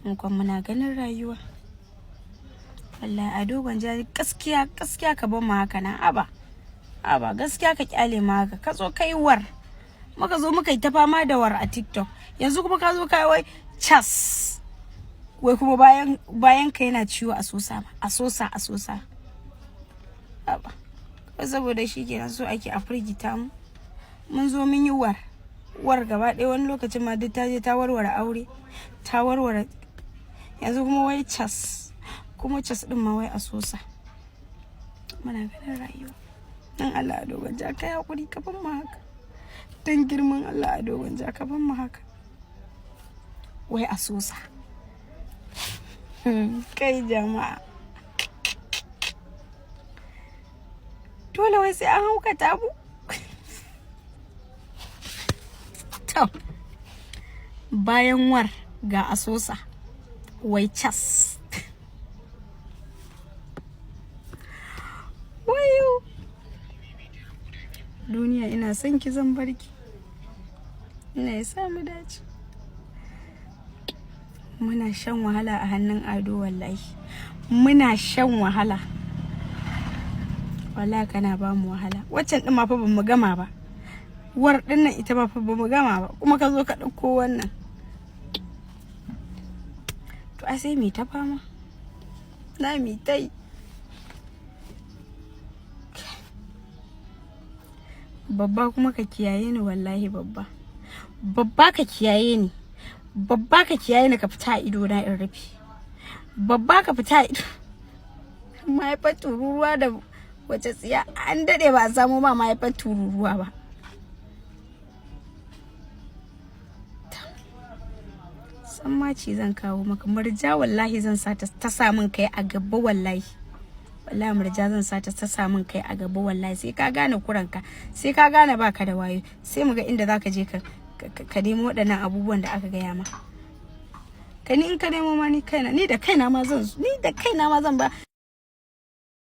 Mu kuma muna ganin rayuwa. Wallahi Ado Gwanja, gaskiya gaskiya ka bar mu haka nan. Aba aba, gaskiya ka kyale mu haka. Ka zo kai war, muka zo muka yi ta fama da war a TikTok. Yanzu kuma ka zo kai wai cas, wai kuma bayan ka yana ciwo, a sosa, a sosa, a sosa. Aba, kawai saboda shi kenan so ake a firgita mu. Mun zo mun yi war war gaba ɗaya, wani lokacin ma duk ta je ta warware aure, ta warware. Yanzu kuma wai cas, kuma cas din ma wai a sosa. Muna ganin rayuwa. Dan Allah Ado Gwanja, kai hakuri ka ban mu haka. Dan girman Allah Ado Gwanja, ka ban mu haka. Wai a sosa. Kai jama'a, dole wai sai an haukata mu. To, bayan war ga asosa, wai cas. Wayo duniya, ina son ki, zan barki. Ina ya samu dace. Muna shan wahala a hannun Ado, wallahi muna shan wahala. Wallahi kana ba mu wahala. Waccan din ma fa bamu gama ba. War din nan ita ba fa bamu gama ba, kuma ka zo ka ɗauko wannan. To ai sai mu ta fama na mi tai. Babba kuma ka kiyaye ni, wallahi babba, babba ka kiyaye ni, babba ka kiyaye ni. Ka fita a ido na in rufe. Babba, ka fita a ido. Mahaifar tururuwa da wace tsiya? An dade ba a samu ba mahaifar tururuwa ba. Sammaci zan kawo maka murja, wallahi zan sa ta sa min kai a gaba. Wallahi wallahi murja zan sa ta sa min kai a gaba. Wallahi sai ka gane kuranka, sai ka gane baka da wayo. Sai mu ga inda zaka je ka nemo waɗannan abubuwan da aka gaya ma. Ka ni in ka nemo ma, ni kaina, ni da kaina ma zan ba.